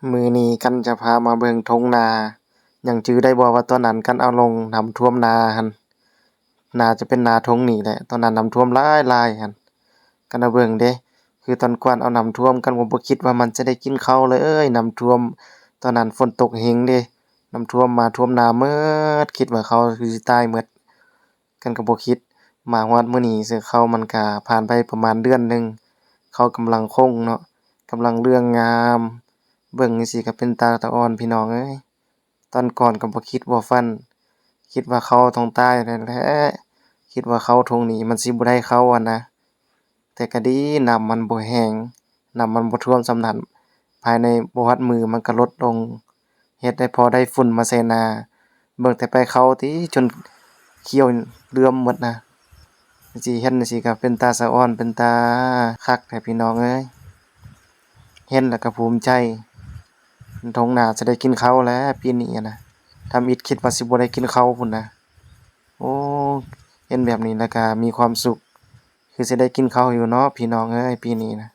ມື້ນີ້ກັນຈະພາມາເບິ່ງທົ່ງນາ. ຍັງຈື່ໄດ້ບໍ່ວ່າຕອນນັ້ນກັນເອົາລົງນ້ຳຖ້ວມນາຫັ້ນ? ໜ້າຈະເປັນໜ້າທົ່ງນີ້ແຫຼະ, ຕອນນັ້ນນ້ຳຖ້ວມຫຼາຍໆຫັ້ນ. ກັນເອົາເບິ່ງເດ້, ຄືຕອນກ່ອນເອົານ້ຳຖ້ວມ ກັນກໍບໍ່ຄິດວ່າມັນຈະໄດ້ກິນເຂົ້າເລີຍ. ນ້ຳຖ້ວມ ຕອນນັ້ນຝົນຕົກແຮງເດ້, ນ້ຳຖ້ວມມາຖ້ວມນາໝົດ, ຄິດວ່າເຂົ້າຄືຊິຕາຍໝົດ. ກັນກໍບໍ່ຄິດ ມາຮອດມື້ນີ້ ເສື້ອເຂົ້າມັນກະຜ່ານໄປປະມານເດືອນໜຶ່ງ, ເຂົ້າກຳລັງຄົງເນາະ, ກຳລັງເຫຼືອງງາມ, ເບິ່ງຈັ່ງຊີ້ກໍເປັນຕາສະອອນພີ່ນ້ອງເອີຍ. ຕອນກ່ອນກໍບໍ່ຄິດບໍ່ຝັນ, ຄິດວ່າເຂົ້າຕ້ອງຕາຍແລ້ວແຫຼະ, ຄິດວ່າເຂົ້າທົ່ງນີ້ມັນຊິບໍ່ໄດ້ເຂົ້າຫັ້ນນະ. ແຕ່ກໍດີ ນ້ຳມັນບໍ່ແຮງ, ນ້ຳມັນບໍ່ຖ້ວມສ່ຳນັ້ນ, ພາຍໃນບໍ່ຮອດມື້ມັນກໍລົດລົງ, ເຮັດໃຫ້ພໍໄດ້ຝຸ່ນມາໃສ່ນາ. ເບິ່ງແຕ່ໃບເຂົ້າຕິ ຈົນຂຽວເຫຼືອມໝົດນະ. ຊິເຫັນຈັ່ງຊີ້ກໍເປັນຕາສະອອນ ເປັນຕາຄັກແທ້ພີ່ນ້ອງເອີຍ, ເຫັນແລ້ວກໍພູມໃຈ. ທົ່ງນາຈະໄດ້ກິນເຂົ້າແລ້ວປີນີ້ນະ, ທຳອິດຄິດວ່າຊິບໍ່ໄດ້ກິນເຂົ້າພຸ້ນນະ. ໂອ້ ເຫັນແບບນີ້ແລ້ວກໍມີຄວາມສຸກ, ຄືຊິໄດ້ກິນເຂົ້າຢູ່ເນາະພີ່ນ້ອງເອີຍ ປີນີ້ນະ.